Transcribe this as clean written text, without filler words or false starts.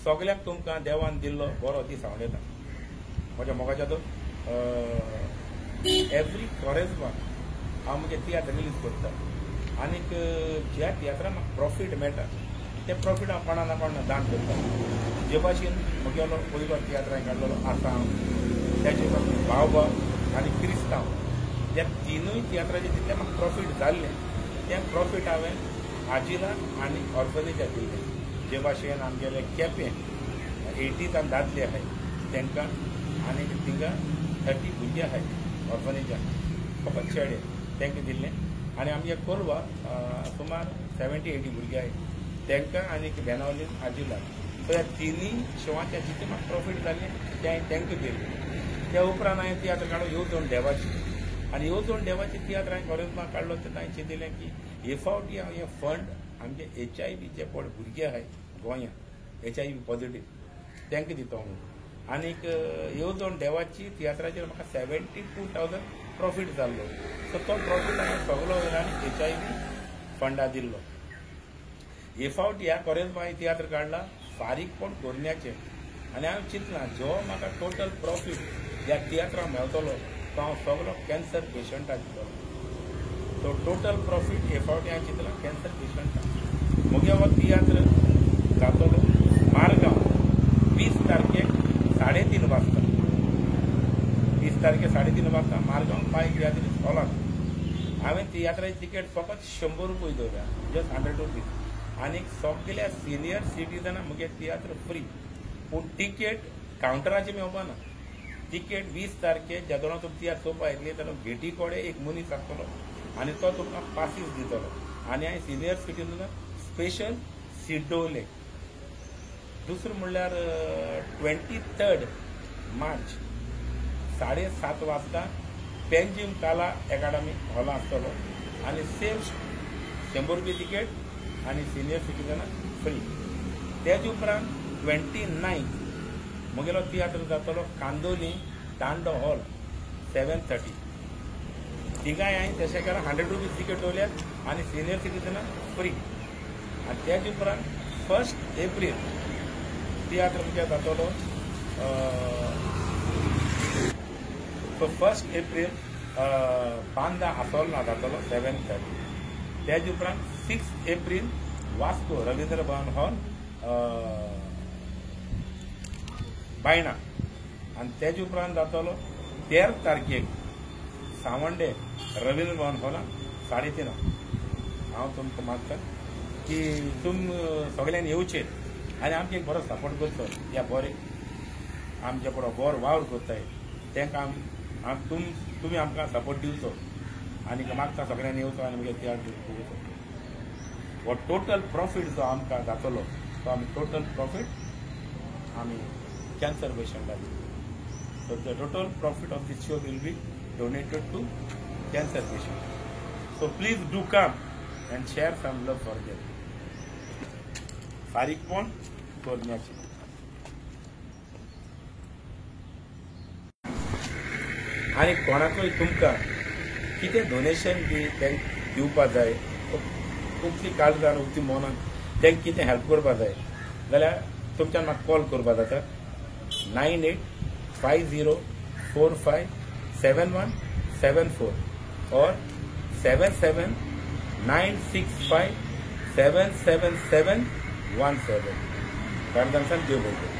सगळ्यांक तुमकां देवान दिल्लो बरो दीस हांव दिता. म्हज्या मोगाच्या तो एवरी कोरेज्मा हांव म्हजे तियात्र रिलीज करता आनीक ज्या तियात्रान म्हाका प्रॉफीट मेळटा तें प्रॉफीट हांव कोणा ना कोणा दान करता. जे भाशेन म्हगेलो पयलो तियात्र हांवें काडलेलो आसाम, त्याचे भाशेन भाव आनी क्रिस्तांव, त्या तिनूय तियात्राचें जितलें म्हाका प्रॉफीट जाल्लें तें प्रॉफीट हांवें आजिलाक आनी ऑर्फनेजाक दिल्लें. जे भाशेन आमगेले केपें 80s दादले आहाय तांकां आनी थिंगा 30 भुरगे आहाय ऑर्फनेजाक फकत चेडे तांकां दिल्लें. आनी आमगे कोलवा सुमार 70-80 भुरगे आहाय तांकां आनी बेनावलीन आजिलाक. सो ह्या तिनूय शोवाच्या जितलें म्हाका प्रॉफीट जाल्लें तें हांवें तांकां दिल्लें. त्या उपरांत हांवें तियात्र काडलो येवजण देवाची आनी येवजण देवाची तियात्र हांवें कोरेज्मा काडलो तेन्ना हांवें चिंतलें की हे फावटी हांव हे फंड आमचे HIV जे पड भुरगे आहाय गोंयांत HIV positive तांकां दिता म्हणून. आनीक येवजण देवाची तियात्राचेर म्हाका 72,000 प्रॉफीट जाल्लो. सो तो प्रॉफीट हांवें सगलो आनी HIV फंडा दिल्लो. हे फावट ह्या कोरेज्मा हांवें तियात्र काडला फारीकपण करण्याचें आनी हांवें चिंतलां जो म्हाका टोटल प्रॉफीट ह्या तियात्राक मेळटलो तो हांव सगलो कॅन्सर पेशंटाक दितलो. सो टोटल प्रॉफीट हे फावटी हांवें चिंतलां कॅन्सर पेशंटाक. म्हगे हो तियात्र जातलो मारगांव 20 तारखेक 3:30 वाजता. 20 तारखेक 3:30 वाजता मारगांव पाय तियात्रीस हॉलाक. हांवें तियात्राची तिकेट फकत 100 रुपये दवरल्या, जस्ट 100 रुपीज. आनी सगल्या सिनियर सिटीजनां म्हगे तियात्र फ्री, पूण तिकेट कावंटराचेर मेळपाना. तिकेट 20 तारखेक जेदोना तुमकां तियात्र चोवपा येतली तेन्ना गेटी कडेन एक मनीस आसतलो आनी तो तुमकां पासीस दितलो. आनी हांवें सिनियर सिटीजनां स्पेशल सीट दवरले. दुसरें म्हणल्यार 23 मार्च 7:30 वाजता पेंजीम काला एकाडमी हॉला आसतलो आनी सेम 100 रुपये तिकेट आनी सिनियर सिटीजनां फ्री. तेज उपरांत 29 म्हगेलो तियात्र जातलो कांदोली दांडो हॉल 7:30. थिंगाय हांवें तशें केलां 100 रुपीज तिकेट दवरल्या आनी सिनियर सिटीजनां फ्री. आनी तेज उपरांत 1 एप्रील तियात्र म्हजे जातलो. सो 1 एप्रील बांदा आसोलना जातलो 7:30. तेज उपरांत 6 एप्रील वास्को रवींद्र भवन हॉल बायणा. आनी तेज उपरांत जातलो 13 तारखेक सावंडे रवींद्र भवन हॉलान 3:30. हांव तुमकां मागता की तुम सगळ्यांनी येवचें आनी आमकां एक बरो सपोर्ट करचो. ह्या बरे आमच्या बरो बरो वावर करताय तांकां तुमी आमकां सपोर्ट दिवचो आनी मागता सगळ्यांनी येवचो आनी मागीर तियात्र पळोवचो. हो टोटल प्रॉफीट जो आमकां जातलो तो आमी टोटल प्रॉफीट आमी कॅन्सर पेशंटाक दितले. So the total profit of this show will be donated to cancer patient. So please do come and share some love for them. फारीकपण करण्याची. आनी कोणाकूय तुमकां कितें डोनेशन बी तांकां दिवपा जाय, उक्ती काळजान उक्ती मनान तांकां कितें हेल्प करपा जाय जाल्यार तुमच्यान म्हाका कॉल करपा जाता 9850457174 or 7796577717. काळजान देव बरें.